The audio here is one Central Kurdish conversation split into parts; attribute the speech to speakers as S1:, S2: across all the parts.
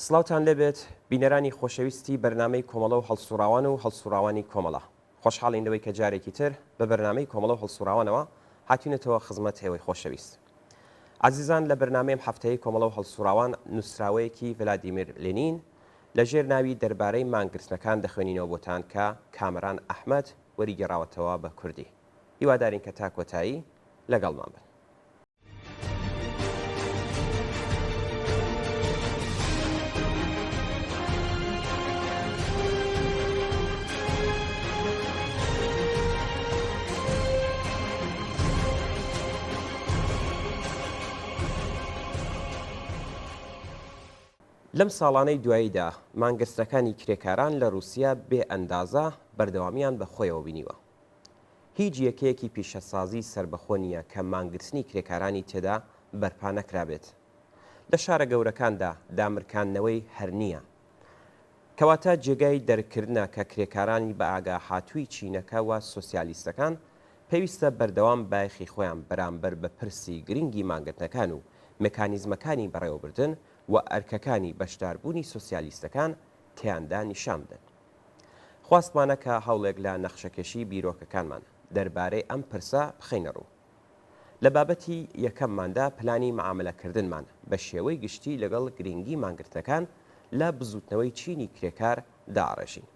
S1: سڵاوتان لێبێت بینەرانی خۆشەویستی بەرنامەی کۆمەڵە و هەڵسوڕاوان و هەڵسوڕاوانی کۆمەڵە. خۆشحاڵین لەوەی کە جارێکی تر بە بەرنامەی کۆمەڵە و هەڵسوڕاوانەوە هاتوینەتەوە خزمەت ئێوەی خۆشەویست. ئازیزان لە بەرنامەی ئەم هەفتەیەی کۆمەڵە و هەڵسوڕاوان نووسراوەیەکی ڤلادیمیر لینین لە ژێر ناوی دەربارەی مانگرتنەکان دەخوێنینەوە بۆتان کە کامەران ئەحمەد وەریگێڕاوەتەوە بە کوردی. هیوادارین کە تا کۆتایی لەگەڵمان بن. لەم ساڵانەی دواییدا مانگرتنەکانی کرێکاران لە رووسیا بێ ئەندازە بەردەوامیان بە خۆیەوە بینیوە. هیچ یەکەیەکی پیشەسازی سەربەخۆ نییە کە مانگرتنی کرێکارانی تێدا بەرپا نەکرابێت. لە شارە گەورەکاندا دامرکاندنەوەی هەر نییە. کەواتە جێگای دەرککردنە کە کرێکارانی بەئاگاهاتووی چینەکە و سۆسیالیستەکان پێویستە بەردەوام بایەخی خۆیان بەرامبەر بە پرسی گرنگی مانگرتنەکان و مکانیزمەکانی بەڕێوەبردن و ئەرکەکانی بەشداربوونی سۆسیالیستەکان تێیاندا نیشان بدەن. خواستمانە کە هەوڵێک لە نەخشەکێشی بیرۆکەکانمان دەربارەی ئەم پرسە بخەینە ڕوو. لە بابەتی یەکەمماندا پلانی مەعامەلەکردنمان بە شێوەی گشتی لەگەڵ گرینگی مانگرتنەکان لە بزووتنەوەی چینی کرێکار دائەڕێژین.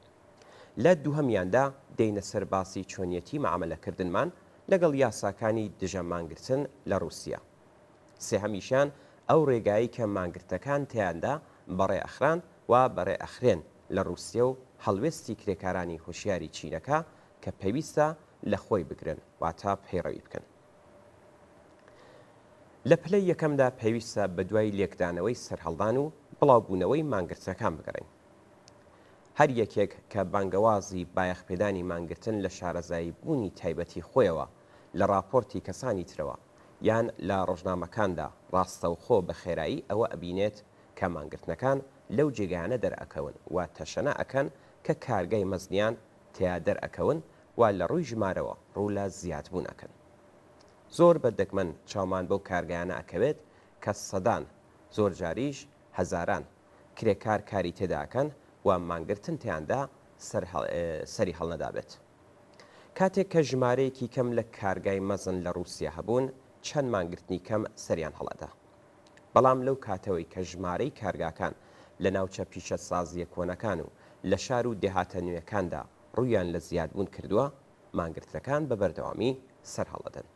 S1: لە دووهەمیاندا دێینە سەر باسی چۆنیەتی مەعامەلەکردنمان لەگەڵ یاساکانی دژە مانگرتن لە ڕووسیە. سێهەمیشیان ئەو ڕێگایەی کە مانگرتنەکان تێیاندا بەڕێ ئەخران و بەڕێ ئەخرێن لە ڕووسیە و هەڵوێستی کرێکارانی هۆشیاری چینەکە کە پێویستە لە خۆی بگرن واتە پەیڕەوی بکەن. لە پلەی یەکەمدا پێویستە بەدوای لێکدانەوەی سەرهەڵدان و بڵاوبوونەوەی مانگرتنەکان بگەڕێین. هەر یەکێک کە بانگەوازی بایەخپێدانی مانگرتن لە شارەزایی بوونی تایبەتی خۆیەوە لە ڕاپۆرتی کەسانی ترەوە یان لە ڕۆژنامەکاندا ڕاستەوخۆ بە خێرایی ئەوە ئەبینێت کە مانگرتنەکان لەو جێگایانە دەرئەکەون و تەشەنە ئەکەن کە کارگای مەزنیان تیا دەرئەکەون و لە ڕووی ژمارەوە ڕوو لە زیادبوون ئەکەن. زۆر بە دەگمەن چاومان بەو کارگایانە ئەکەوێت کە سەدان، زۆر جاریش هەزاران، کرێکار کاری تێدا ئەکەن و مانگرتن تێیاندا سەری هەڵنەدابێت. کاتێک کە ژمارەیەکی کەم لە کارگای مەزن لە ڕووسیا هەبوون، چەند مانگرتنی کەم سەریان هەڵئەدا. بەڵام لەو کاتەوەی کە ژمارەی کارگاکان لە ناوچە پیشەسازییە کۆنەکان و لە شار و دێهاتە نوێکاندا ڕوویان لە زیادبوون کردووە، مانگرتنەکان بە بەردەوامی سەرهەڵئەدەن.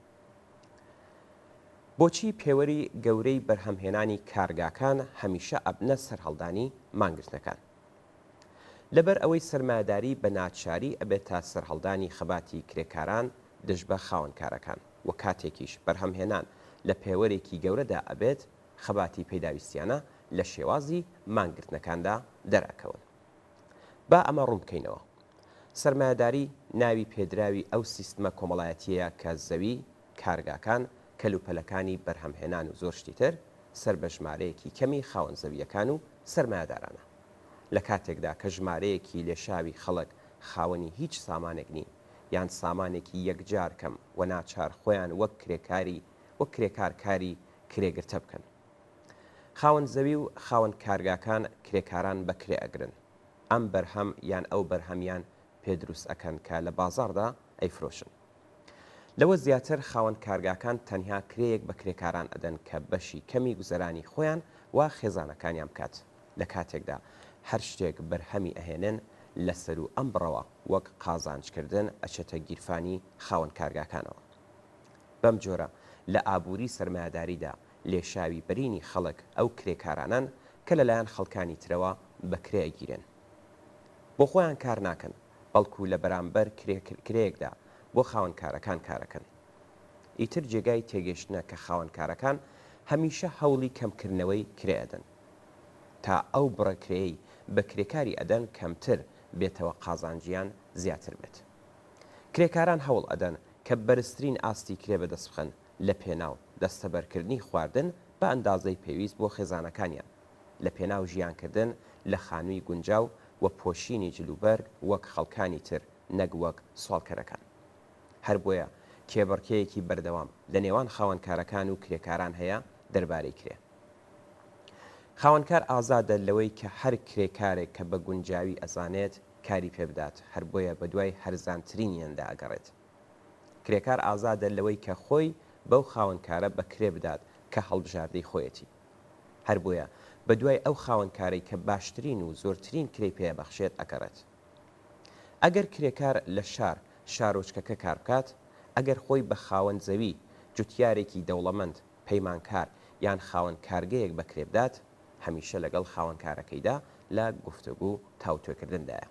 S1: بۆچی پێوەری گەورەی بەرهەمهێنانی کارگاکان هەمیشە ئەبنە سەرهەڵدانی مانگرتنەکان؟ لەبەر ئەوەی سەرمایەداری بە ناچاری ئەبێتە سەرهەڵدانی خەباتی کرێکاران دژ بە خاوەنکارەکان و کاتێکیش بەرهەمهێنان لە پێوەرێکی گەورەدا ئەبێت خەباتی پەیداویستیانە لە شێوازی مانگرتنەکاندا دەرئەکەون. با ئەمە ڕوون بکەینەوە. سەرمایەداری ناوی پێدراوی ئەو سیستمە کۆمەڵایەتییەیە کە زەوی، کارگاکان، کەلوپەلەکانی بەرهەمهێنان و زۆر شتی تر سەر بە ژمارەیەکی کەمی خاوەن زەوییەکان و سەرمایەدارانە. لە کاتێکدا کە ژمارەیەکی لێشاوی خەڵک خاوەنی هیچ سامانێک نین یان سامانێکی یەکجار کەم و ناچار خۆیان وەک کرێکاری وەک کرێکار کاری کرێگرتە بکەن. خاوەن زەوی و خاوەن کارگاکان کرێکاران بە کرێ ئەگرن. ئەم بەرهەم یان ئەو بەرهەمیان پێ دروست ئەکەن کە لە بازاڕدا ئەیفرۆشن. لەوە زیاتر خاوەن کارگاکان تەنها کرێیەک بە کرێکاران ئەدەن کە بەشی کەمی گوزەرانی خۆیان و خێزانەکانیان بکات، لە کاتێکدا هەر شتێک بەرهەمی ئەهێنن لە سەروو ئەم بڕەوە وەک قازانجکردن ئەچێتە گیرفانی خاوەن کارگاکانەوە. بەم جۆرە لە ئابووری سەرمایەداریدا لێشاوی بەرینی خەڵک ئەو کرێکارانەن کە لەلایەن خەڵکانی ترەوە بە کرێ ئەگیرێن. بۆ خۆیان کار ناکەن، بەڵکو لە بەرامبەر کرێیەکدا بۆ خاوەنکارەکان کارەکەن. ئیتر جێگای تێگەشتنە کە خاوەنکارەکان هەمیشە هەوڵی کەمکردنەوەی کرێ ئەدەن. تا ئەو بڕە کرێیەی بە کرێکاری ئەدەن کەمتر بێتەوە قازانجیان زیاتر بێت. کرێکاران هەوڵ ئەدەن کە بەرزترین ئاستی کرێ بەدەست بخەن لە پێناو دەستەبەرکردنی خواردن بە ئەندازەی پێویست بۆ خێزانەکانیان، لە پێناو ژیانکردن لە خانووی گونجاو و پۆشینی جلوبەرگ وەک خەڵکانی تر نەک وەک سواڵکەرەکان. هەر بۆیە کێبڕکێیەکی بەردەوام لە نێوان خاوەنکارەکان و کرێکاران هەیە دەربارەی کرێ. خاوەنکار ئازادە لەوەی کە هەر کرێکارێک کە بە گونجاوی ئەزانێت کاری پێ بدات، هەر بۆیە بەدوای هەرزانترینیاندا ئەگەڕێت. کرێکار ئازادە لەوەی کە خۆی بەو خاوەنکارە بە کرێ بدات کە هەڵبژاردەی خۆیەتی. هەر بۆیە بەدوای ئەو خاوەنکارەی کە باشترین و زۆرترین کرێی پێ ئەبەخشێت ئەگەڕێت. ئەگەر کرێکار لە شار، شارۆچکەکە کار بکات، ئەگەر خۆی بە خاوەن زەوی، جوتیارێکی دەوڵەمەند، پەیمانکار یان خاوەن کارگەیەک بە کرێ بدات، هەمیشە لەگەڵ خاوەنکارەکەیدا لە گفتوگو تاوتوێکردندایە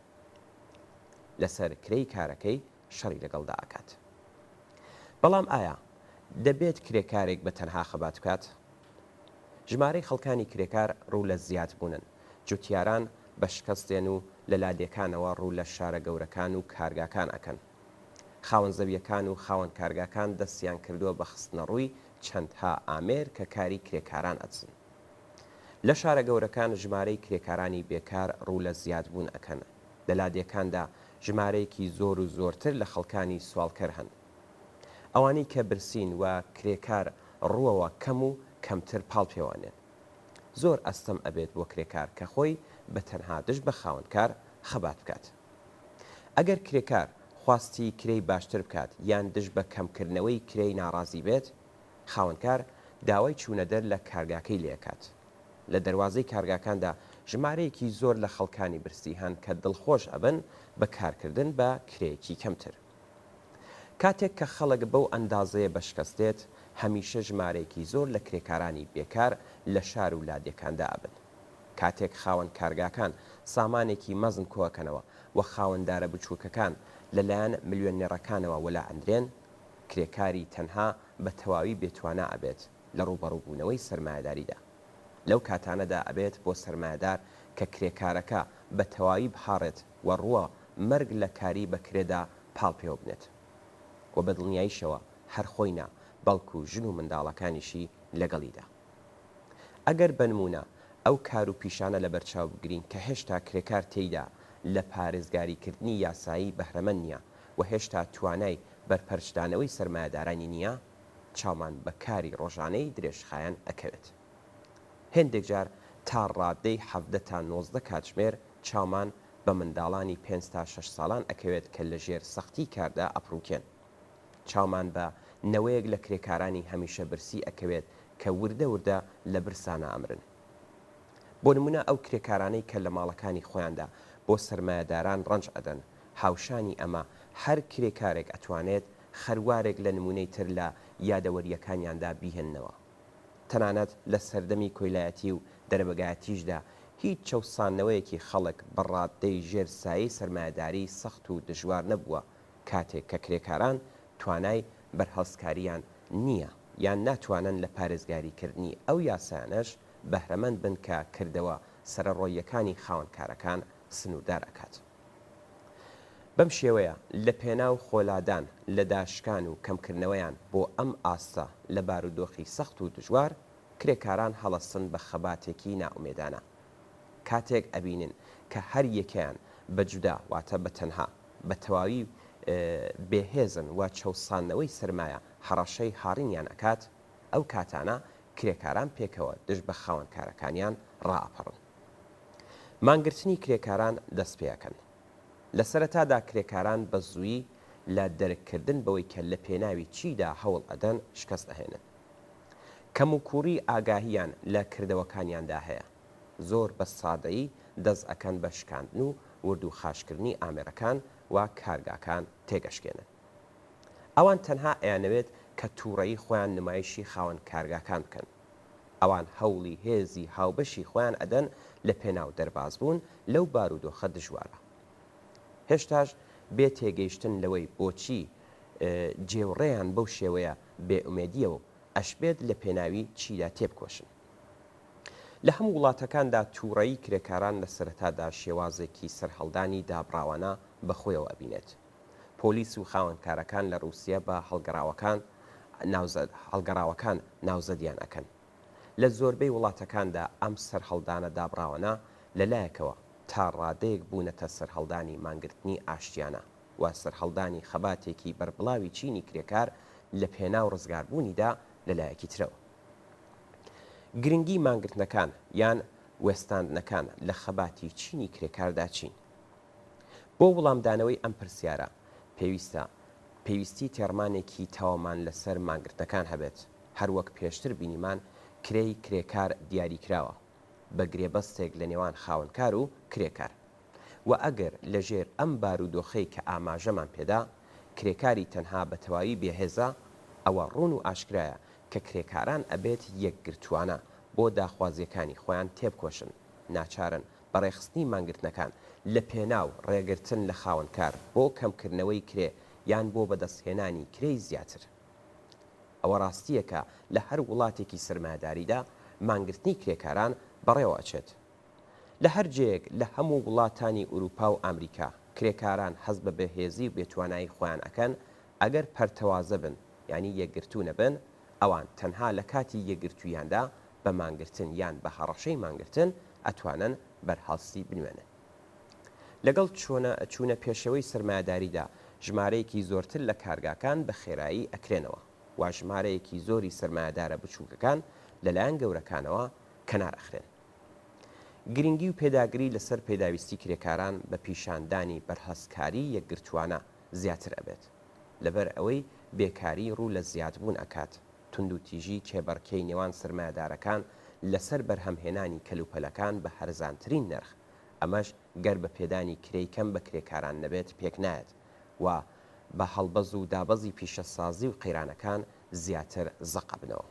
S1: لەسەر کرێی کارەکەی شەڕی لەگەڵدا ئەکات. بەڵام ئایا دەبێت کرێکارێک بە تەنها خەبات بکات؟ ژمارەی خەڵکانی کرێکار ڕوو لە زیادبوونن، جوتیاران بە شکەست دێن و لە لادێکانەوە ڕوو لە شارە گەورەکان و کارگاکان ئەکەن. خاوەن زەویەکان و خاوەن کارگاکان دەستیان کردووە بە خستنەڕووی چەندها ئامێر کە کاری کرێکاران ئەدزن. لە شارە گەورەکان ژمارەی کرێکارانی بێکار ڕوو لە زیادبوون ئەکەن. لە لادێکاندا ژمارەیەکی زۆر و زۆرتر لە خەڵکانی سواڵکەر هەن. ئەوانەی کە برسین و کرێکار ڕووەوە کەم و کەمتر پاڵ پێوانێن. زۆر ئەستەم ئەبێت بۆ کرێکار کە خۆی بە تەنها دژ بە خاوەنکار خەبات بکات. ئەگەر کرێکار خواستی کرێی باشتر بکات یان دژ بە کەمکردنەوەی کرێی ناڕازی بێت، خاوەنکار داوای چوونەدەر لە کارگاکەی لێئەکات. لە دەروازەی کارگاکاندا ژمارەیەکی زۆر لە خەڵکانی برسی هەن کە دڵخۆش ئەبن بە کارکردن بە کرێیەکی کەمتر. کاتێک کە خەڵک بەو ئەندازەیە بە شکەست دێت، هەمیشە ژمارەیەکی زۆر لە کرێکارانی بێکار لە شار و لادێکاندا ئەبن. کاتێک خاوەن کارگاکان سامانێکی مەزن کۆئەکەنەوە و خاوەندارە بچووکەکان لە لایەن ملیۆنێڕەکانەوە وەلا ئەندرێن، کرێکاری تەنها بە تەواوی بێتوانا ئەبێت لە ڕووبەڕووبوونەوەی سەرمایەداریدا. لەو کاتانەدا ئەبێت بۆ سەرمایەدار کە کرێکارەکە بە تەواوی بهاڕێت و ڕووە مەرگ لە کاری بە کرێدا پاڵ پێوە بنێت و بە دڵنیاییشەوە هەر خۆی نا بەڵکو ژن و منداڵەکانیشی لەگەڵیدا. ئەگەر بە نموونە ئەو کار و پیشانە لەبەرچاو بگرین کە هێشتا کرێکار تێیدا لە پارێزگاریکردنی یاسایی بەهرەمەند نییە و هێشتا توانای بەرپەرچدانەوەی سەرمایەدارانی نییە، چاومان بە کاری ڕۆژانەی درێژخایەن ئەکەوێت. هێندێک جار تا ڕادەی 17 تا 19 کاتژمێر چاومان بە منداڵانی پێنج تا شەش ساڵان ئەکەوێت کە لەژێر سەختی کاردا ئەپڕوکێن. چاومان بە نەوەیەک لە کرێکارانی هەمیشە برسی ئەکەوێت کە وردە وردە لە برسانا ئەمرن. بۆ نمونە ئەو کرێکارانەی کە لە ماڵەکانی خۆیاندا بۆ سەرمایەداران ڕەنج ئەدەن، هاوشانی ئەمە هەر کرێکارێک ئەتوانێت خەروارێک لە نمونەی تر لە یادەوەرییەکانیاندا بیهێننەوە. تەنانەت لە سەردەمی کۆیلایەتی و دەرەبەگایەتیشدا هیچ چەوساندنەوەیەکی خەڵک بە ڕاددەی ژێر سایەی سەرمایەداری سەخت و دژوار نەبووە کاتێک کە کرێکاران توانای بەرهەڵستکارییان نییە یان ناتوانن لە پارێزگاریکردنی ئەو یاسایانەش بەهرەمەند بن کە کردەوە سەرەڕۆییەکانی خاوەنکارەکان سنووردار ئەکات. بەم شێوەیە لە پێناو خۆلادان لە داشکان و کەمکردنەوەیان بۆ ئەم ئاستە لە بارودۆخی سەخت و دژوار، کرێکاران هەڵەستن بە خەباتێکی نائومێدانە. کاتێک ئەبینن کە هەر یەکەیان بە جودا واتە بە تەنها بە تەواوی بێ هێزن و چەوساندنەوەی سەرمایە هەڕەشەی هاڕینیان ئەکات، ئەو کاتانە کرێکاران پێکەوە دژ بە خاوەنکارەکانیان ڕائەپەڕن. مانگرتنی کرێکاران دەست پێ ئەکەن. لە سەرەتادا کرێکاران بە زوویی لە دەرک کردن بەوەی کە لە پێناوی چیدا هەوڵ ئەدەن شکەست ئەهێنن. کەموکووڕی ئاگاهییان لە کردەوەکانیاندا هەیە. زۆر بە سادەیی دەست ئەکەن بە شکاندن و وردوخاشکردنی ئامێرەکان و کارگاکان تێکئەشکێنن. ئەوان تەنها ئەیانەوێت کە تووڕەیی خۆیان نمایشی خاوەن کارگاکان بکەن. ئەوان هەوڵی هێزی هاوبەشی خۆیان ئەدەن لە پێناو دەربازبوون لەو بارودۆخە دژوارە. هێشتاش بێ تێگەیشتن لەوەی بۆچی جێ و ڕێیان بەو شێوەیە بێ ئومێدییە و ئەشبێت لە پێناوی چیدا تێبکۆشن. لە هەموو وڵاتەکاندا تووڕەیی کرێکاران لە سەرەتادا شێوازێکی سەرهەڵدانی دابڕاوانە بە خۆیەوە ئەبینێت. پۆلیس و خاوەنکارەکان لە ڕووسیە بە هەڵگەڕاوەکان ناوزەد هەڵگەڕاوەکان ناوزەدیان ئەکەن. لە زۆربەی وڵاتەکاندا ئەم سەرهەڵدانە دابڕاوانە لە لایەکەوە تا ڕادەیەک بوونەتە سەرهەڵدانی مانگرتنی ئاشتیانە و سەرهەڵدانی خەباتێکی بەربڵاوی چینی کرێکار لە پێناو ڕزگاربوونیدا لە لایەکی ترەوە. گرنگی مانگرتنەکان یان. وێستاندنەکان لە خەباتی چینی کرێکاردا چین؟ بۆ وڵامدانەوەی ئەم پرسیارە پێویستە پێویستی تێڕمانێکی تەواومان لەسەر مانگرتنەکان هەبێت، هەروەک پێشتر بینیمان کرێی کرێکار دیاریکراوە بە گرێبەستێک لە نێوان خاوەنکار و کرێکار. وە ئەگەر لە ژێر ئەم بارودۆخەی کە ئاماژەمان پێدا کرێکاری تەنها بە تەواوی بێهێزە، ئەوە ڕوون و ئاشکرایە کە کرێکاران ئەبێت یەکگرتووانە بۆ داخوازییەکانی خۆیان تێبکۆشن، ناچارن بە ڕێکخستنی مانگرتنەکان لە پێناو ڕێگرتن لە خاوەنکار بۆ کەمکردنەوەی کرێ یان بۆ بەدەستهێنانی کرێی زیاتر. ئەوە ڕاستییەکە لە هەر وڵاتێکی سەرمایەداریدا مانگرتنی کرێکاران بەڕێوە ئەچێت. لە هەر جێیەک لە هەموو وڵاتانی ئورووپا و ئامریکا کرێکاران هەست بە بێهێزی و بێتوانایی خۆیان ئەکەن، ئەگەر پەرتەوازە بن یانی یەکگرتوو نەبن، ئەوان تەنها لە کاتی یەکگرتووییاندا بە مانگرتن یان بە هەڕەشەی مانگرتن ئەتوانن بەرهەڵستی بنوێنن. لەگەڵ چوونە پێشەوەی سەرمایەداریدا ژمارەیەکی زۆرتر لە کارگاکان بە خێرایی ئەکرێنەوە و ژمارەیەکی زۆری سەرمایەدارە بچووکەکان لەلایەن گەورەکانەوە کەنار ئەخرێن. گرنگی و پێداگری لەسەر پێداویستی کرێکاران بە پیشاندانی بەرهەڵستکاری یەکگرتووانە زیاتر ئەبێت. لەبەر ئەوەی بێکاری ڕوو لە زیادبوون ئەکات، توندوتیژی کێبەڕکێی نێوان سەرمایەدارەکان لەسەر بەرهەمهێنانی کەلوپەلەکان بە هەرزانترین نرخ، ئەمەش گەر بە پێدانی کرێی کەم بە کرێکاران نەبێت پێکنایەت و بە هەڵبەز و دابەزی پیشەسازی و قەیرانەکان زیاتر زەق ئەبنەوە.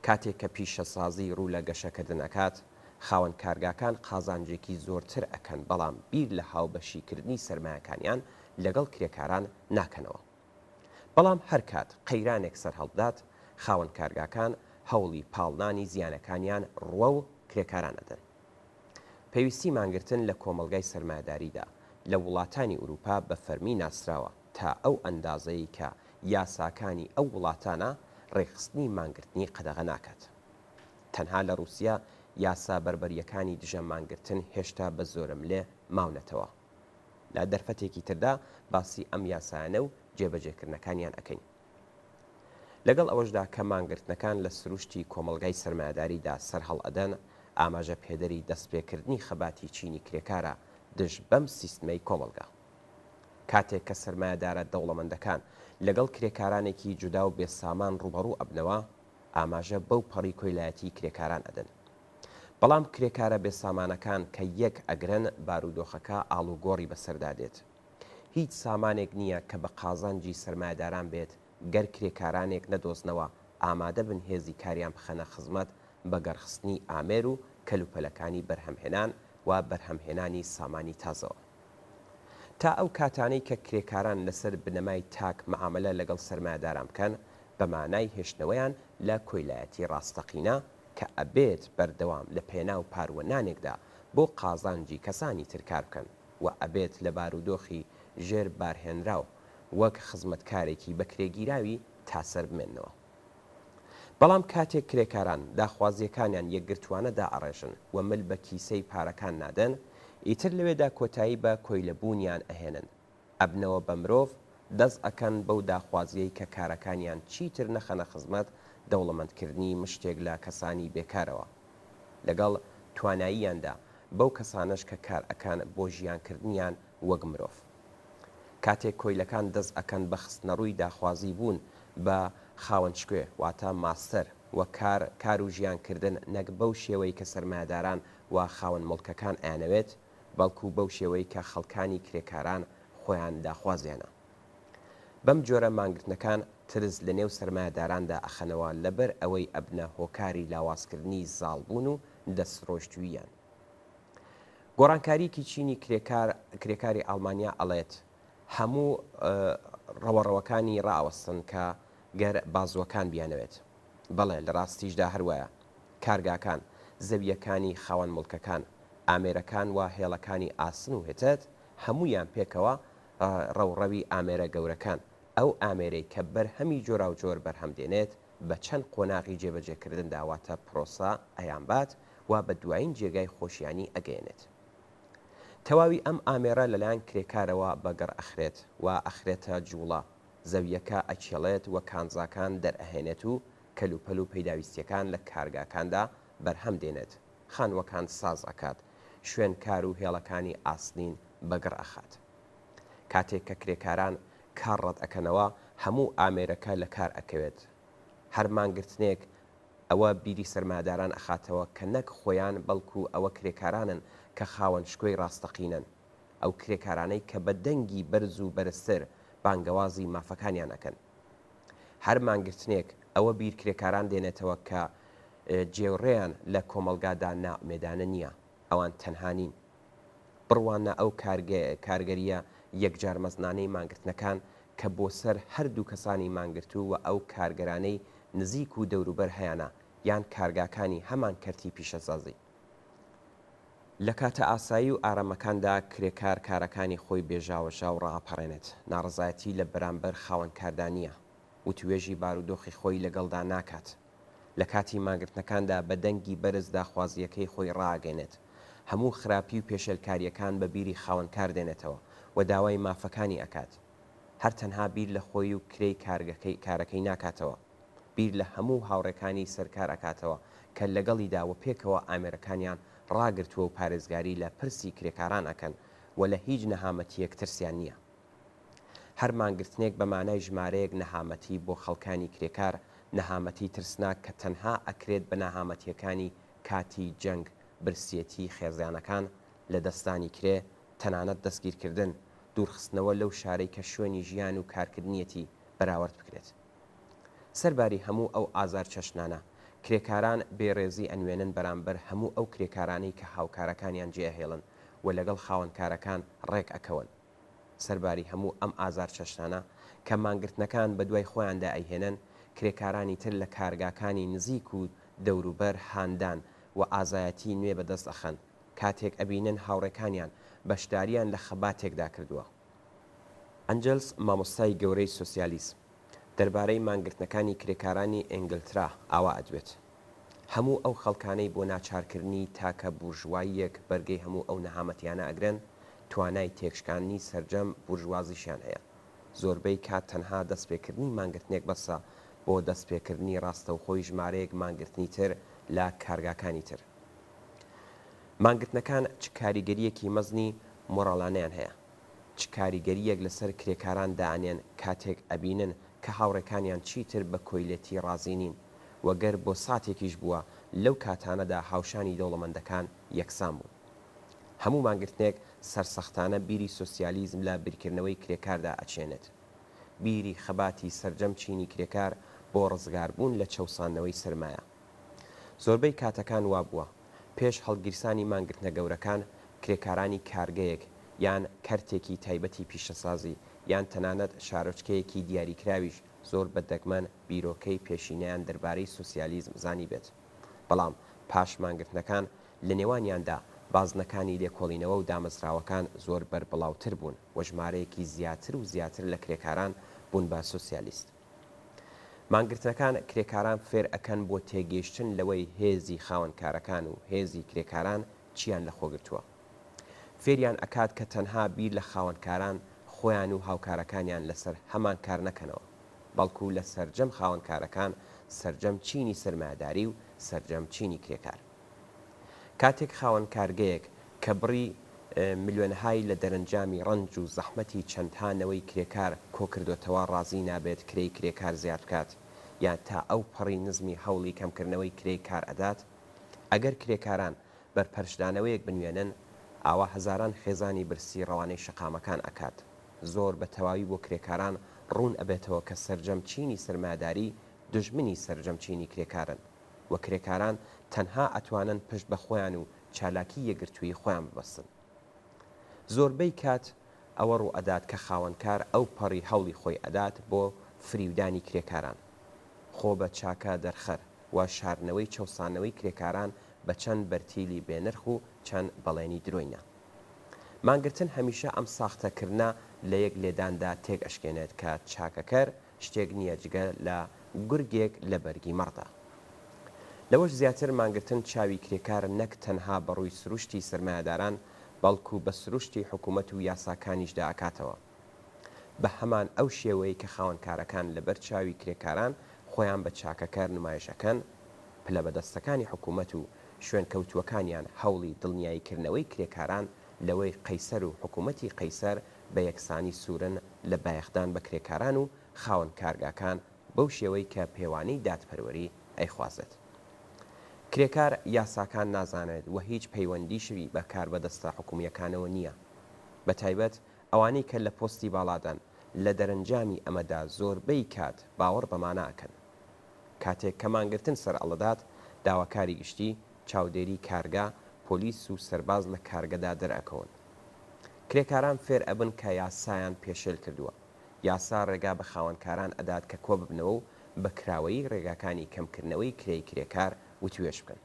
S1: کاتێک کە پیشەسازی ڕوو لە گەشەکردن ئەکات، خاوەن کارگاکان قازانجێکی زۆرتر ئەکەن بەڵام بیر لە هاوبەشیکردنی سەرمایەکانیان لەگەڵ کرێکاران ناکەنەوە. بەڵام هەرکات قەیرانێک سەرهەڵبدات، خاوەن کارگاکان هەوڵی پاڵنانی زیانەکانیان ڕووەو کرێکاران ئەدەن. پێویستی مانگرتن لە کۆمەڵگای سەرمایەداریدا لە وڵاتانی ئورووپا بە فەرمی ناسراوە تا ئەو ئەندازەی کە یاساکانی ئەو وڵاتانە ڕێکخستنی مانگرتنی قەدەغە ناکات. تەنها لە ڕووسیا یاسا بەربەرییەکانی دژە مانگرتن هێشتا بە زۆرەملێ ماونەتەوە. لە دەرفەتێکی تردا باسی ئەم یاسایانە و جێبەجێکردنەکانیان ئەکەین. لەگەڵ ئەوەشدا کە مانگرتنەکان لە سروشتی کۆمەڵگای سەرمایەداریدا سەرهەڵئەدەن، ئاماژە پێدەری دەستپێکردنی خەباتی چینی کرێکارە دژ بەم سیستمەی کۆمەڵگا. کاتێک کە سەرمایەدارە دەوڵەمەندەکان لەگەڵ کرێکارانێکی جودا و بێ سامان ڕووبەڕوو ئەبنەوە، ئاماژە بەو پەڕی کۆیلایەتی کرێکاران ئەدەن. بەڵام کرێکارە بێ سامانەکان کە یەک ئەگرن بارودۆخەکە ئاڵوگۆڕی بەسەردا دێت. هیچ سامانێک نییە کە بە قازانجی سەرمایەداران بێت گەر کرێکارانێک نەدۆزنەوە ئامادە بن هێزی کاریان بخەنە خزمەت بەگەڕخستنی ئامێر و کەلوپەلەکانی بەرهەمهێنان و بەرهەمهێنانی سامانی تازەوە. تا ئەو کاتانەی کە کرێکاران لەسەر بنەمای تاک مەعامەلە لەگەڵ سەرمایەداران بکەن بە مانای هێشتنەوەیان لە کۆیلایەتی ڕاستەقینە کە ئەبێت بەردەوام لە پێناو پاروە نانێکدا بۆ قازانجی کەسانی تر کار بکەن و ئەبێت لە بارودۆخی ژێر بارهێنراو وەک خزمەتکارێکی بەکرێگیراوی تاسەر بمێننەوە. بەڵام کاتێک کرێکاران داخوازییەکانیان یەکگرتووانە دائەڕێژن و مل بە کیسەی پارەکان نادەن، ئیتر لەوێدا کۆتایی بە کۆیلەبوونیان ئەهێنن، ئەبنەوە بە مرۆڤ، دەست ئەکەن بەو داخوازییەی کە کارەکانیان چیتر نەخەنە خزمەت دەوڵەمەندکردنی مشتێک لە کەسانی بێکارەوە لەگەڵ تواناییاندا بەو کەسانەش کە کار ئەکەن بۆ ژیانکردنیان وەک مرۆڤ. کاتێک کۆیلەکان دەست ئەکەن بە خستنەڕووی داخوازی بوون بە خاوەن شکۆ واتە ماستەر و کار کار و ژیان کردن نەک بەو شێوەی کە سەرمایەداران و خاوەن موڵکەکان ئەیانەوێت بەڵکو بەو شێوەی کە خەڵکانی کرێکاران خۆیان داخوازیانە. بەم جۆرە مانگرتنەکان ترس لە نێو سەرمایەداراندا ئەخەنەوە لەبەر ئەوەی ئەبنە هۆکاری لاوازکردنی زاڵبوون و دەستڕۆیشتووییان. گۆڕانکارییەکی چینی کرێکار کرێکاری ئاڵمانیا ئەڵێت هەموو ڕەوەڕەوەکانی ڕائەوەستن کە گەر بازووەکان بیانەوێت. بەڵێ لە ڕاستیشدا هەر وایە. کارگاکان، زەوییەکانی خاوەن موڵکەکان، ئامێرەکان و هێڵەکانی ئاسن و هتد هەموویان پێکەوە ڕەوڕەوی ئامێرە گەورەکان، ئەو ئامێرەی کە بەرهەمی جۆراوجۆر بەرهەم دێنێت بە چەند قۆناغی جێبەجێکردندا واتە پرۆسە ئەیانبات و بە دوایین جێگای خۆشیانی ئەگەیەنێت. تەواوی ئەم ئامێرە لەلایەن کرێکارەوە بەگەڕ ئەخرێت و ئەخرێتە جوڵە، زەوییەکە ئەکێڵێت و کانزاکان دەرئەهێنێت و کەلوپەل و پیداویستییەکان لە کارگاکاندا بەرهەم دێنێت. خانووەکان ساز ئەکات، شوێن کار و هێڵەکانی ئاسنین بە گڕ ئەخات. کاتێک کە کرێکاران کار ڕەت ئەکەنەوە، هەموو ئامێرەکە لە کار ئەکەوێت. هەر مانگرتنێک ئەوە بیری سەرمایەداران ئەخاتەوە کە نەک خۆیان بەڵکو ئەوە کرێکارانن کە خاوەن شکۆی ڕاستەقینەن. ئەو کرێکارانەی کە بە دەنگی بەرز و بەرزتر بانگەوازی مافەکانیان ئەکەن. هەر مانگرتنێک ئەوە بیر کرێکاران دێنێتەوە کە جێوڕێیان لە کۆمەڵگادا نائومێدانە نییە، ئەوان تەنها نین. بڕواننە ئەو کارگەرییە یەکجار مەزنانەی مانگرتنەکان کە بۆ سەر هەردوو کەسانی مانگرتوو و ئەو کارگەرانەی نزیک و دەوروبەر هەیانە یان کارگاکانی هەمان کەرتی پیشەسازی. لە کاتە ئاسایی و ئارامەکاندا کرێکار کارەکانی خۆی بێ ژاوەژاو ڕائەپەڕێنێت، ناڕەزایەتی لە بەرامبەر خاوەنکاردا نییە، وتوێژی بارودۆخی خۆی لەگەڵدا ناکات. لە کاتی مانگرتنەکاندا بە دەنگی بەرز داخوازییەکەی خۆی ڕائەگەێنێت. هەموو خراپی و پێشێلکارییەکان بە بیری خاوەنکار دێنێتەوە و داوای مافەکانی ئەکات. هەر تەنها بیر لە خۆی و کرێی کارگەکەی کارەکەی ناکاتەوە. بیر لە هەموو هاوڕێکانی سەرکار ئەکاتەوە کە لەگەڵیدا و پێکەوە ئامێرەکانیان ڕاگرتووە و پارێزگاری لە پرسی کرێکاران ئەکەن و لە هیچ نەهامەتییەک ترسیان نییە. هەر مانگرتنێک بە مانای ژمارەیەک نەهامەتی بۆ خەڵکانی کرێکار، نەهامەتی ترسناک کە تەنها ئەکرێت بە ناهامەتییەکانی کاتی جەنگ، برسیەتی خێزانەکان، لەدەستدانی کرێ، تەنانەت دەستگیرکردن، دوورخستنەوە لەو شارەی کە شوێنی ژیان و کارکردنیەتی بەراوەرد بکرێت. سەرباری هەموو ئەو ئازار چەشنانە، کرێکاران بێ ڕێزی ئەنوێنن بەرامبەر هەموو ئەو کرێکارانەی کە هاوکارەکانیان جێ ئەهێڵن و لەگەڵ خاوەنکارەکان ڕێک ئەکەون. سەرباری هەموو ئەم ئازار چەشنانە کە مانگرتنەکان بەدوای خۆیاندا ئەیهێنن، کرێکارانی تر لە کارگاکانی نزیک و دەوروبەر هاندان و ئازایەتی نوێ بەدەست ئەخەن کاتێک ئەبینن هاوڕێکانیان بەشداریان لە خەباتێکدا کردووە. ئەنجلس مامۆستای گەورەی سۆسیالیزم دەربارەی مانگرتنەکانی کرێکارانی ئینگلترا ئاوا ئەدوێت، هەموو ئەو خەڵکانەی بۆ ناچارکردنی تاکە بورژواییەک بەرگەی هەموو ئەو نەهامەتیانە ئەگرن، توانای تێکشکاندنی سەرجەم بورژوازیشیان هەیە. زۆربەی کات تەنها دەستپێکردنی مانگرتنێک بەسە بۆ دەستپێکردنی ڕاستەوخۆی ژمارەیەک مانگرتنی تر لە کارگاکانی تر. مانگرتنەکان چ کاریگەرییەکی مەزنی مۆڕاڵانەیان هەیە؟ چ کاریگەرییەک لەسەر کرێکاران دائەنێن کاتێک ئەبینن کە هاوڕێکانیان چیتر بە کۆیلەتی ڕازی نین و گەر بۆ ساتێکیش بووە لەو کاتانەدا هاوشانی دەوڵەمەندەکان یەکسان بوون؟ هەموو مانگرتنێک سەرسەختانە بیری سۆسیالیزم لە بیرکردنەوەی کرێکاردا ئەچێنێت. بیری خەباتی سەرجەم چینی کرێکار بۆ ڕزگاربوون لە چەوساندنەوەی سەرمایە. زۆربەی کاتەکان وابووە، پێش هەڵگیرسانی مانگرتنە گەورەکان، کرێکارانی کارگەیەک یان کەرتێکی تایبەتی پیشەسازی یان تەنانەت شارۆچکەیەکی دیاریکراویش زۆر بە دەگمەن بیرۆکەی پێشینەیان دەربارەی سۆسیالیزم زانیبێت. بەڵام پاش مانگرتنەکان لە نێوانیاندا بازنەکانی لێکۆڵینەوە و دامەزراوەکان زۆر بەربڵاوتر بوون و ژمارەیەکی زیاتر و زیاتر لە کرێکاران بوون بە سۆسیالیست. مانگرتنەکان کرێکاران فێر ئەکەن بۆ تێگەیشتن لەوەی هێزی خاوەنکارەکان و هێزی کرێکاران چیان لەخۆگرتووە. فێریان ئەکات کە تەنها بیر لە خاوەنکاران خۆیان و هاوکارەکانیان لەسەر هەمان کار نەکەنەوە، بەڵکو لە سەرجەم خاوەنکارەکان، سەرجەم چینی سەرمایەداری و سەرجەم چینی کرێکار. کاتێک خاوەن کارگەیەک کە بڕی ملیۆنەهای لە دەرەنجامی ڕەنج و زەحمەتی چەندها نەوەی کرێکار کۆکردۆتەوە ڕازی نابێت کرێی کرێکار زیاد بکات یان تا ئەو پەڕی نزمی هەوڵی کەمکردنەوەی کرێی کار ئەدات ئەگەر کرێکاران بەرپەرچدانەوەیەک بنوێنن ئاوا هەزاران خێزانی برسی ڕەوانەی شەقامەکان ئەکات زۆر بە تەواوی بۆ کرێکاران ڕوون ئەبێتەوە کە سەرجەم چینی سەرمایەداری دوژمنی سەرجەم چینی کرێکارن. و کرێکاران تەنها ئەتوانن پشت بە خۆیان و چالاکی یەکگرتوویی خۆیان ببەستن. زۆربەی کات ئەوە ڕووئەدات کە خاوەنکار ئەو پەڕی هەوڵی خۆی ئەدات بۆ فریودانی کرێکاران، خۆ بە چاکە دەرخەر، و شاردنەوەی چەوسانەوەی کرێکاران بە چەند بەرتیلی بێ نرخ و چەند بەڵێنی درۆینە. مانگرتن هەمیشە ئەم ساختەکردنە لە یەک لێداندا تێک ئەشکێنێت کە چاکەکەر شتێک نییە جگە لە گورگێک لە بەرگی مەڕدا. لەوەش زیاتر مانگرتن چاوی کرێکار نەک تەنها بە ڕووی سروشتی سەرمایەداران بەڵکو بە سروشتی حکومەت و یاساکانیشدا ئەکاتەوە. بە هەمان ئەو شێوەی کە خاوەنکارەکان لەبەر چاوی کرێکاران خۆیان بە چاکەکەر نمایش ئەکەن، پلەبەدەستەکانی حکومەت و. شوێنکەوتووەکانیان هەوڵی دڵنیاییکردنەوەی کرێکاران لەوەی قەیسەر و حکوومەتی قەیسەر بە یەکسانی سوورن لە بایەخدان بە کرێکاران و خاوەن کارگاکان بەو شێوەی کە پێوانەی دادپەروەری ئەیخوازێت. کرێکار یاساکان نازانێت و هیچ پەیوەندیشی بە کاربەدەستە حکوومییەکانەوە نییە. بە تایبەت ئەوانەی کە لە پۆستی باڵادان، لە دەرەنجامی ئەمەدا زۆربەی کات باوەڕ بەمانە ئەکەن. کاتێک کە مانگرتن سەرئەڵدەدات، داواکاری گشتی، چاودێری کارگە، پۆلیس و سەرباز لە کارگەدا دەرئەکەون. کرێکاران فێر ئەبن کە یاسایان پێشێل کردووە. یاسا ڕێگا بە خاوەنکاران ئەدات کە کۆببنەوە و بە کراوەیی ڕێگاکانی کەمکردنەوەی کرێی کرێکار وتوێژ بکەن.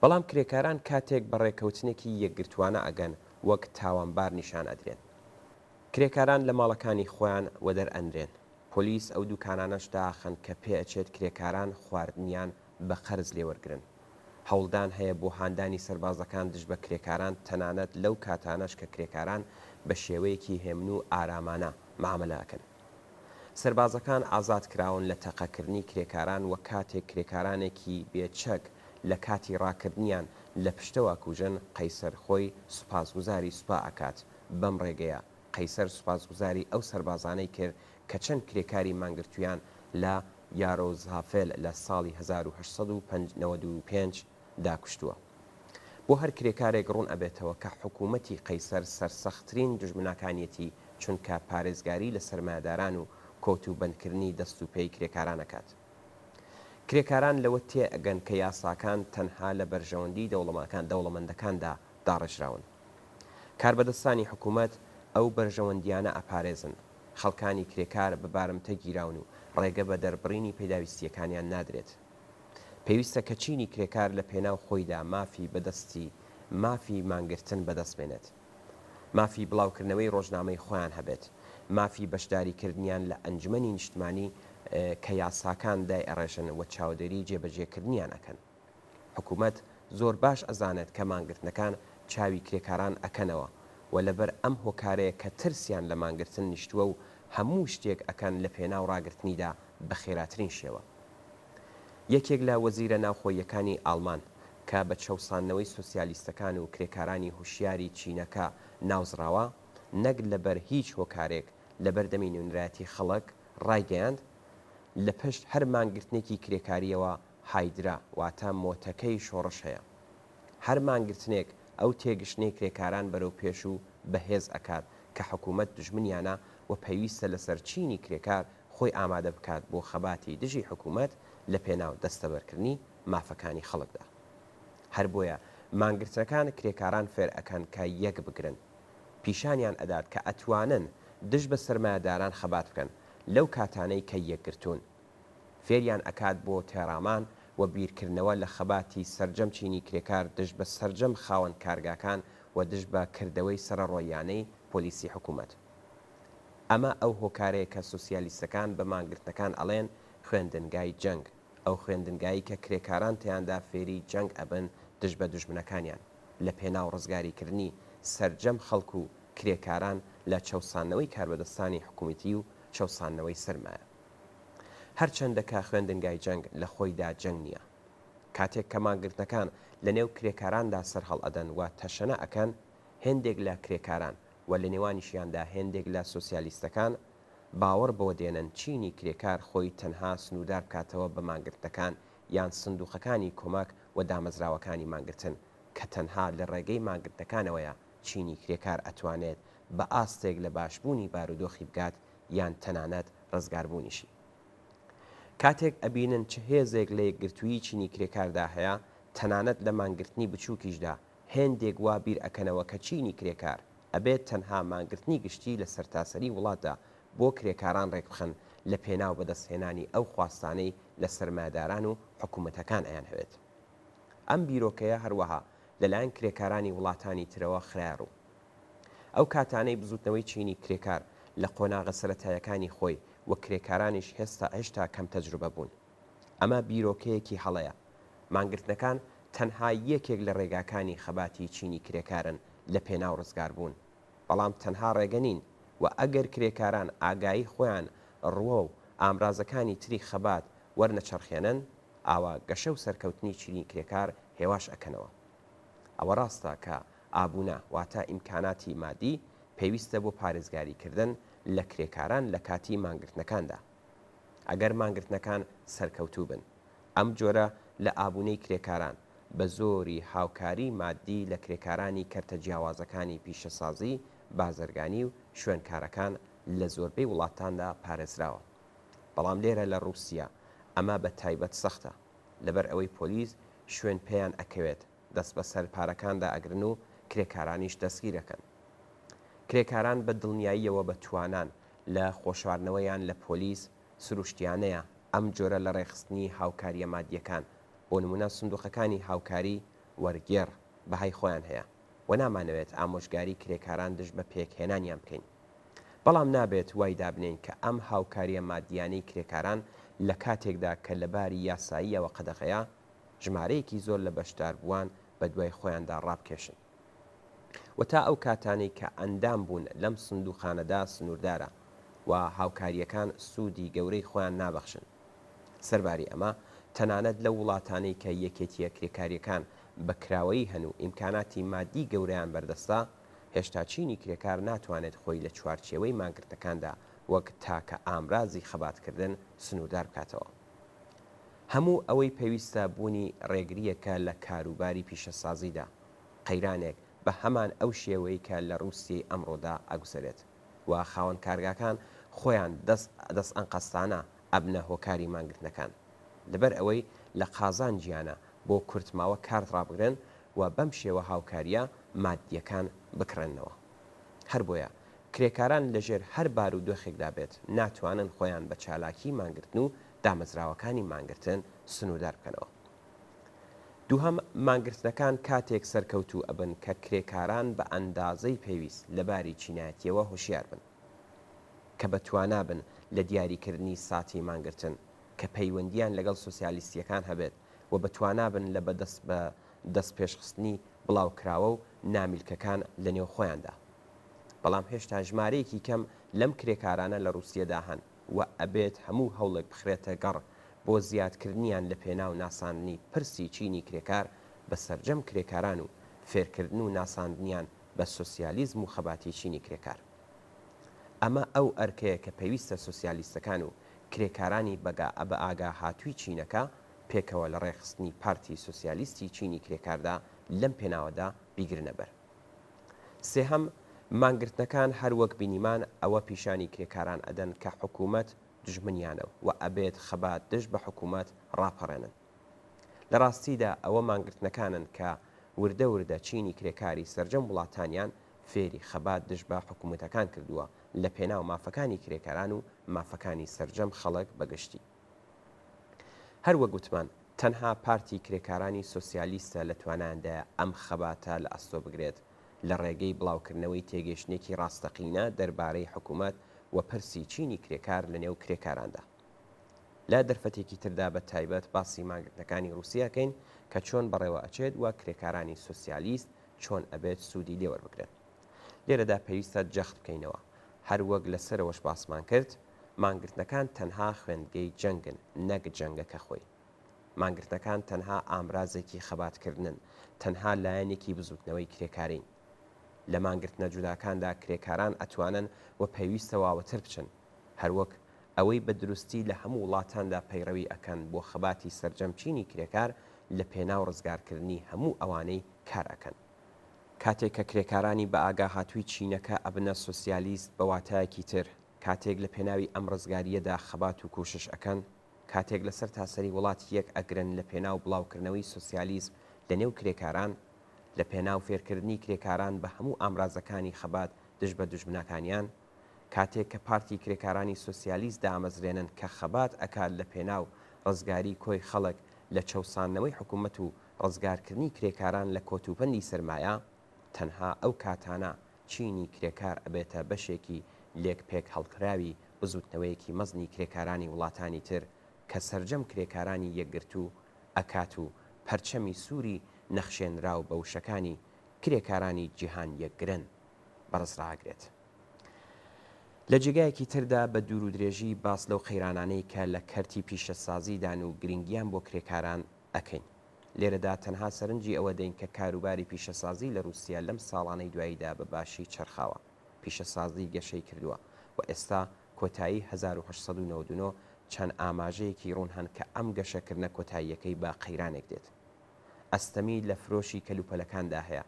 S1: بەڵام کرێکاران کاتێک بە ڕێکەوتنێکی یەکگرتووانە ئەگەن وەک تاوانبار نیشان ئەدرێن. کرێکاران لە ماڵەکانی خۆیان وەدەر ئەنرێن. پۆلیس ئەو دوکانانەش دائەخەن کە پێئەچێت کرێکاران خواردنیان بە قەرز لێوەرگرن. هەوڵدان هەیە بۆ هاندانی سەربازەکان دژ بە کرێکاران تەنانەت لەو کاتانەش کە کرێکاران بە شێوەیەکی هێمن و ئارامانە مامەلە ئەکەن. سەربازەکان ئازاد کراون لە تەقەکردنی کرێکاران و کاتێک کرێکارانێکی بێ چەک لە کاتی ڕاکردنیان لە پشتەوە ئەکوژن، قەیسەر خۆی سوپاسگوزاری سوپا ئەکات بەم ڕێگەیە. قەیسەر سوپاسگوزاری ئەو سەربازانەی کرد کە چەند کرێکاری مانگرتوویان لە یارۆزهافێل لە ساڵی 1895 دا کوشتووە. بۆ هەر کرێکارێک ڕوون ئەبێتەوە کە حکوومەتی قەیسەر سەرسەختترین دوژمناکانیەتی چونکە پارێزگاری لە سەرمایەداران و کۆت و بەندکردنی دەست و پێی کرێکاران ئەکات. کرێکاران لەوە تێ ئەگەن کە یاساکان تەنها لە بەرژەوەندی دەوڵەمەندەکاندا داڕێژراون. کاربەدەستانی حکوومەت ئەو بەرژەوەندییانە ئەپارێزن. خەڵکانی کرێکار بە بارمتە گیراون و ڕێگە بە دەربڕینی پێداویستییەکانیان نادرێت. پێویستە کە چینی کرێکار لە پێناو خۆیدا مافی بەدەستی مافی مانگرتن بەدەست بێنێت. مافی بڵاوکردنەوەی ڕۆژنامەی خۆیان هەبێت. مافی بەشداریکردنیان لە ئەنجومەنی نیشتمانی کە یاساکان دایئەڕێژن و چاودێری جێبەجێکردنیان ئەکەن. حکومەت زۆر باش ئەزانێت کە مانگرتنەکان چاوی کرێکاران ئەکەنەوە و لەبەر ئەم هۆکارەیە کە ترسیان لە مانگرتن نیشتووە و هەموو شتێک ئەکەن لە پێناو ڕاگرتنیدا بە خێراترین شێوە. یەکێک لە وەزیرە ناوخۆییەکانی ئاڵمان کە بە چەوساندنەوەی سۆسیالیستەکان و کرێکارانی هوشیاری چینەکە ناوزڕاوە، نەک لەبەر هیچ هۆکارێک لەبەردەمی نوێنەرایەتی خەڵک ڕایگەیاند، لە پشت هەر مانگرتنێکی کرێکارییەوە هایدرا واتە مۆتەکەی شۆڕش هەیە. هەر مانگرتنێک ئەو تێگشتنەی کرێکاران بەرەو پێش و بەهێز ئەکات کە حکوومەت دوژمنیانە و پەیویستە لەسەر چینی کرێکار خۆی ئامادە بکات بۆ خەباتی دژی حکوومەت لە پێناو دەستەبەرکردنی مافەکانی خەڵکدا. هەر بۆیە مانگرتنەکان کرێکاران فێر ئەکەن کە یەک بگرن. پیشانیان ئەدات کە ئەتوانن دژ بە سەرمایەداران خەبات بکەن لەو کاتانەی کە یەکگرتوون. فێریان ئەکات بۆ تێڕامان و بیرکردنەوە لە خەباتی سەرجەم چینی کرێکار دژ بە سەرجەم خاوەن کارگاکان و دژ بە کردەوەی سەرەڕۆییانەی پۆلیسی حکوومەت. ئەمە ئەو هۆکارەیە کە سۆسیالیستەکان بە مانگرتنەکان ئەڵێن خوێندنگای جەنگ، ئەو خوێندنگای کە کرێکاران تیاندا فێری جەنگ ئەبن دژ بە دوژمنەکانیان لە پێناو ڕزگاریکردنی سەرجەم خەڵک و کرێکاران لە چەوساندنەوەی کاربەدەستانی حکوومەتی و چەوساندنەوەی سەرمایە. هەرچەندە کە خوێندنگای جەنگ لە خۆیدا جەنگ نییە. کاتێک کە مانگرتنەکان لە نێو کرێکاراندا سەرهەڵئەدەن و تەشەنە ئەکەن، هێندێک لە کرێکاران و لە نێوانیشیاندا هێندێک لە سۆسیالیستەکان باوەڕ بەوە دێنن چینی کرێکار خۆی تەنها سنووردار بکاتەوە بە مانگرتنەکان یان سندووقەکانی کۆمەک و دامەزراوەکانی مانگرتن کە تەنها لە ڕێگەی مانگرتنەکانەوەیە چینی کرێکار ئەتوانێت بە ئاستێک لە باشبوونی بارودۆخی بگات یان تەنانەت ڕزگاربوونیشی. کاتێک ئەبینن چ هێزێک لە یەکگرتوویی چینی کرێکاردا هەیە، تەنانەت لە مانگرتنی بچووکیشدا هێندێک وا بیر ئەکەنەوە کە چینی کرێکار ئەبێت تەنها مانگرتنی گشتی لە سەرتاسەری وڵاتدا بۆ کرێکاران ڕێکبخەن لە پێناو بەدەستهێنانی ئەو خواستانەی لە سەرمایەداران و حکومەتەکان ئەیانهەوێت. ئەم بیرۆکەیە هەروەها لەلایەن کرێکارانی وڵاتانی ترەوە خرایە ڕوو. ئەو کاتانەی بزوتنەوەی چینی کرێکار لە قۆناغە سەرەتاییەکانی خۆی و کرێکارانیش هێستا هێشتا کەم تەجروبە بوون. ئەمە بیرۆکەیەکی هەڵەیە. مانگرتنەکان تەنها یەکێک لە ڕێگاکانی خەباتی چینی کرێکارن لە پێناو ڕزگاربوون. بەڵام تەنها ڕێگە نین و ئەگەر کرێکاران ئاگایی خۆیان ڕووەو ئامرازەکانی تری خەبات وەرنەچەرخێنن، ئاوا گەشە و سەرکەوتنی چینی کرێکار هێواش ئەکەنەوە. ئەوە ڕاستە کە ئابوونە، واتە ئیمکاناتی مادی، پێویستە بۆ پارێزگاریکردن لە کرێکاران لە کاتی مانگرتنەکاندا. ئەگەر مانگرتنەکان سەرکەوتوو بن، ئەم جۆرە لە ئابوونەی کرێکاران، بە زۆری هاوکاری مادی لە کرێکارانی کەرتە جیاوازەکانی پیشەسازی، بازرگانی و شوێنکارەکان لە زۆربەی وڵاتاندا پارێزراوە. بەڵام لێرە لە ڕووسیە ئەمە بە تایبەت سەختە، لەبەر ئەوەی پۆلیس شوێن پێیان ئەکەوێت، دەست بەسەر پارەکاندا ئەگرن و کرێکارانیش دەستگیر ئەکەن. کرێکاران بە دڵنیاییەوە بە توانان لە خۆشاردنەوەیان لە پۆلیس، سروشتیانەیە ئەم جۆرە لە ڕێکخستنی هاوکارییە مادییەکان، بۆ نموونە سندوقەکانی هاوکاری وەرگێڕ، بەهای خۆیان هەیە و نامانەوێت ئامۆژگاری کرێکاران دژ بە پێکهێنانیان بکەین. بەڵام نابێت وای دابنێین کە ئەم هاوکارییە مادییانەی کرێکاران لە کاتێکدا کە لە باری یاساییەوە قەدەغەیە، ژمارەیەکی زۆر لە بەشداربووان بەدوای خۆیاندا ڕابکێشن و تا ئەو کاتانەی کە ئەندام بوون لەم سندوقانەدا سنووردارە و هاوکارییەکان سوودی گەورەی خۆیان نابەخشن. سەرباری ئەمە، تەنانەت لەو وڵاتانەی کە یەکێتییە کرێکارییەکان بە کراوەیی هەن و ئیمکاناتی مادی گەورەیان بەردەستە، هێشتا چینی کرێکار ناتوانێت خۆی لە چوارچێوەی مانگرتنەکاندا وەک تاکە ئامرازی خەباتکردن سنووردار بکاتەوە. هەموو ئەوەی پێویستە بوونی ڕێگرییەکە لە کاروباری پیشەسازیدا، قەیرانێک بە هەمان ئەو شێوەی کە لە ڕووسیەی ئەمڕۆدا ئەگوزەرێت و خاوەن کارگاکان خۆیان دەست دەستئەنقەستانە ئەبنە هۆکاری مانگرتنەکان لەبەر ئەوەی لە قازانجیانە بۆ کورتماوە کارت ڕابگرن و بەم شێوە هاوکارییە ماددیەکان بکڕێننەوە. هەر بۆیە کرێکاران لەژێر هەر بارودۆخێکدا بێت ناتوانن خۆیان بە چالاکیی مانگرتن و دامەزراوەکانی مانگرتن سنووردار بکەنەوە. دووهەم، مانگرتنەکان کاتێک سەرکەوتوو ئەبن کە کرێکاران بە ئەندازەی پێویست لە باری چینایەتییەوە هۆشیار بن. کە بە توانا بن لە دیاریکردنی ساتی مانگرتن، کە پەیوەندییان لەگەڵ سۆسیالیستییەکان هەبێت و بە توانا بن لە بە دەست بە دەست پێشخستنی بڵاوکراوە و نامیلکەکان لە نێو خۆیاندا. بەڵام هێشتا ژمارەیەکی کەم لەم کرێکارانە لە ڕووسیەدا هەن و ئەبێت هەموو هەوڵێک بخرێتە گەڕ بۆ زیادکردنیان لە پێناو ناساندنی پرسی چینی کرێکار بە سەرجەم کرێکاران و فێرکردن و ناساندنیان بە سۆسیالیزم و خەباتی چینی کرێکار. ئەمە ئەو ئەرکەیە کە پێویستە سۆسیالیستەکان و کرێکارانی بەئاگاهاتووی چینەکە پێکەوە لە ڕێکخستنی پارتی سۆسیالیستی چینی کرێکاردا لەم پێناوەدا بیگرنە بەر. سێهەم، مانگرتنەکان هەر وەک بینیمان ئەوە پیشانی کرێکاران ئەدەن کە حکوومەت دوژمنیانە و ئەبێت خەبات دژ بە حکوومەت ڕاپەڕێنن. لە ڕاستیدا ئەوە مانگرتنەکانن کە وردە وردە چینی کرێکاری سەرجەم وڵاتانیان فێری خەبات دژ بە حکوومەتەکان کردووە لە پێناو مافەکانی کرێکاران و مافەکانی سەرجەم خەڵک بە گشتی. هەر وەک وتمان تەنها پارتی کرێکارانی سۆسیالیستە لە توانایاندایە ئەم خەباتە لە ئەستۆ بگرێت لە ڕێگەی بڵاوکردنەوەی تێگەیشتنێکی ڕاستەقینە دەربارەی حکوومەت و پرسی چینی کرێکار لە نێو کرێکاراندا. لە دەرفەتێکی تردا بە تایبەت باسی مانگرتنەکانی ڕووسیە ئەکەین کە چۆن بەڕێوە ئەچێت و کرێکارانی سۆسیالیست چۆن ئەبێت سوودی لێ وەربگرن. لێرەدا پێویستە جەخت بکەینەوە هەر وەک لە سەرەوەش باسمان کرد، مانگرتنەکان تەنها خوێندگەی جەنگن نەک جەنگەکە خۆی. مانگرتنەکان تەنها ئامرازێکی خەباتکردنن، تەنها لایەنێکی بزووتنەوەی کرێکارین. لە مانگرتنە جوداکاندا کرێکاران ئەتوانن و پێویستە واوەتر بچن، هەروەک ئەوەی بە دروستی لە هەموو وڵاتاندا پەیڕەوی ئەکەن بۆ خەباتی سەرجەم چینی کرێکار لە پێناو ڕزگارکردنی هەموو ئەوانەی کار ئەکەن. کاتێک کە کرێکارانی بەئاگاهاتووی چینەکە ئەبنە سۆسیالیست بە واتایەکی تر کاتێک لە پێناوی ئەم ڕزگارییەدا خەبات و کوشش ئەکەن، کاتێک لە سەرتاسەری وڵات یەک ئەگرن لە پێناو بڵاوکردنەوەی سۆسیالیزم لە نێو کرێکاران، لە پێناو فێرکردنی کرێکاران بە هەموو ئامرازەکانی خەبات دژ بە دوژمناکانیان، کاتێک کە پارتی کرێکارانی سۆسیالیست دامەزرێنن کە خەبات ئەکات لە پێناو ڕزگاری کۆی خەڵک لە چەوساندنەوەی حکومەت و ڕزگارکردنی کرێکاران لە کۆتوبەندی سەرمایە، تەنها ئەو کاتانە چینی کرێکار ئەبێتە بەشێکی لێک پێک هەڵکراوی بزوتنەوەیەکی مەزنی کرێکارانی وڵاتانی تر کە سەرجەم کرێکارانی یەکگرتوو ئەکات و پەرچەمی سوری نەخشێنراو بە وشەکانی کرێکارانی جیهان یەکگرن بەڕز ڕائەگرێت. لە جێگایەکی تردا بە دوور و درێژی باس لەو قەیرانانەی کە لە کەرتی پیشەسازیدان و گرنگیان بۆ کرێکاران ئەکەین. لێرەدا تەنها سەرنجی ئەوە دەین کە کاروباری پیشەسازی لە روسیا لەم ساڵانەی دواییدا بە باشی چەرخاوە. پیشەسازی گەشەی کردووە و ئێستا کۆتایی 1899 چەند ئاماژەیەکی ڕوون هەن کە ئەم گەشەکردنە کۆتاییەکەی بە قەیرانێک دێت. ئەستەمی لە فرۆشی کەلوپەلەکاندا هەیە،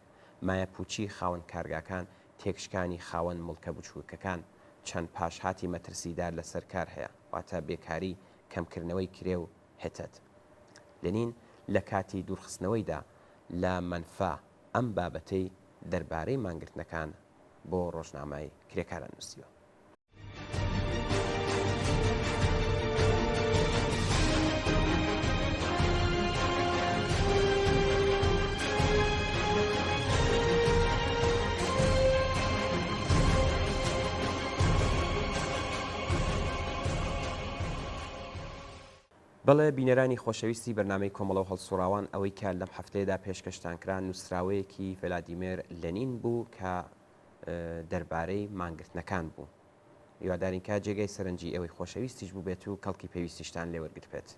S1: مایەپووچی خاوەن کارگاکان، تێکشکانی خاوەن موڵکە بچووکەکان، چەند پاشهاتی مەترسیدار لەسەر کار هەیە، واتە بێکاری، کەمکردنەوەی کرێ و هتد. لنین لە کاتی دوورخستنەوەیدا لە مەنفا ئەم بابەتەی دەربارەی مانگرتنەکان بۆ ڕۆژنامەی کرێکاران نووسیوە. بەڵێ بینەرانی خۆشەویستی بەرنامەی کۆمەڵە و هەڵسوڕاوان ئەوەی کە لەم هەفتەیەدا پێشکەشتان کرا نووسراوەیەکی ڤلادیمێر لەنین بوو کە دەربارەی مانگرتنەکان بوو. هیوادارین کە جێگای سەرنجی ئێوەی خۆشەویستیش بووبێت و کەڵکی پێویستیشتان لێ وەرگرتبێت.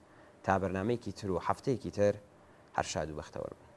S1: تا بەرنامەیەکی تر و هەفتەیەکی تر هەر شاد و بەختەوەر بن.